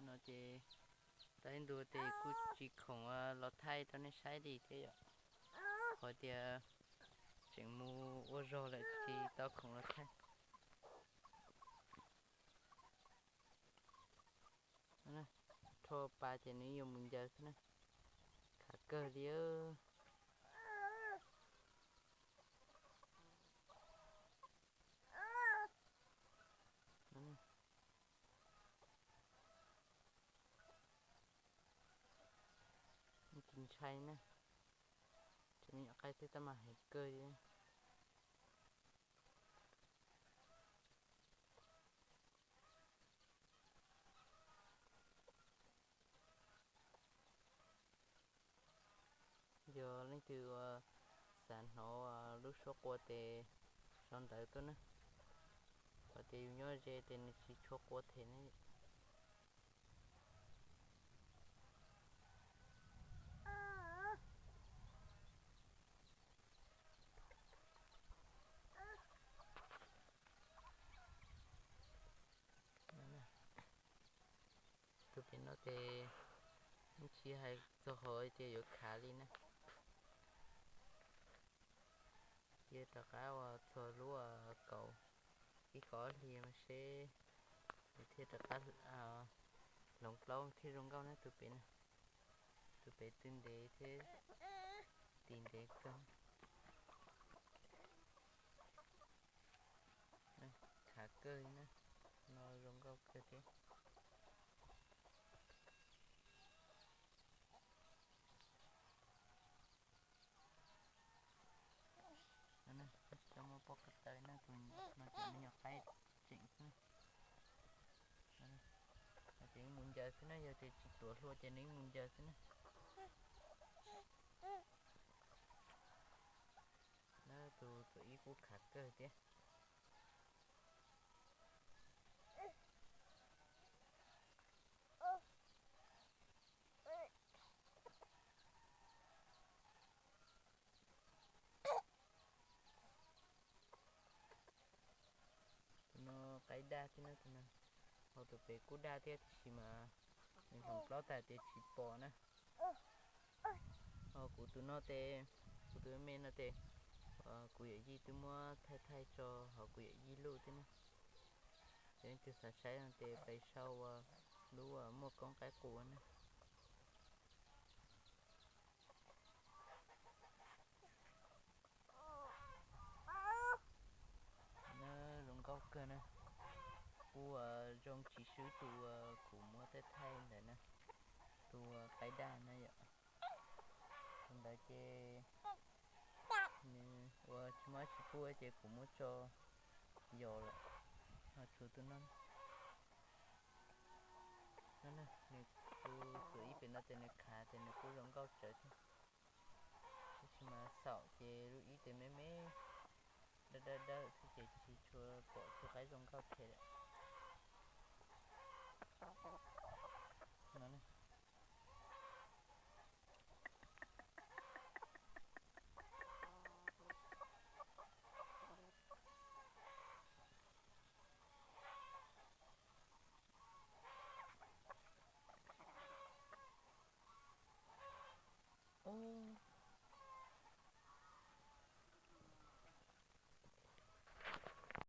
No ces tau ib ntu ces kuj tsis khoom los thaij rau nej saib li thiab yom. Qhov tias tseem mus ua zog lawm tsis tau khoom los thaij. Rho pas ces nws yuav mus ncaws xwb na. Khav kawg li. Tsis ntshai na. Tseem me nyuam qaib twb tab mas hais kawg li. Yog leej twg uas xav hnov lub suab qua tes sau ntawv tuaj na. Qhov tias yus nyob ze ces nws tsis tshua qua them ne. Tus pem no ces tsis hais txog qhov tias yuav khav li na. Cia rov qab uas txog lub kaum ib kaum ob hlis mas seb nws thiaj rov qab hloov plaub thiaj zoo nkauj na tus pem na. Tus pem tw ntev thiab tis ntev kawg. Khav kawg na, no zoo nkauj kawg thiab. Cov muaj pob kws taw na, tus no ces me nyuam qaib tseem xwb. Ces mus ncaws xwb na, yog tias tsis tuav hlua ces nws mus ncaws xwb na. Na tus tus ib kuj khav kawg thiab. Tus no qaib daj thiab na tus no, ho tus pem kuj daj thiab tiam sis mas nws hloov plaub tag tias tsis pom na. Ho kuv tus no ces, kuv tus me no ces, kuv yawm yij twb muab thaij thaij tso hauv kuv yawm yij luj thiab na. Ces leej twg xav saib no ces pais sau lub muaj koob qaib qus na. Na zoo nkauj kawg na. Kuj zoo tsis swb tus kuv muab thaij thaij ntawd na, tus qaib daj na yom. Tus ntawd ces nws ua tsis muaj tsis pub ces kuv muab tso yos lawm. Ho tshuav tus no, nws tus ib pem no ces nws khav ces nws kuj zoo nkauj tsawv thiab. Tab sis mas xaum ces lub ib ces me me dawb dawb dawb xwb ces tsis tshua pom txog qaib zoo nkauj thiab lawm.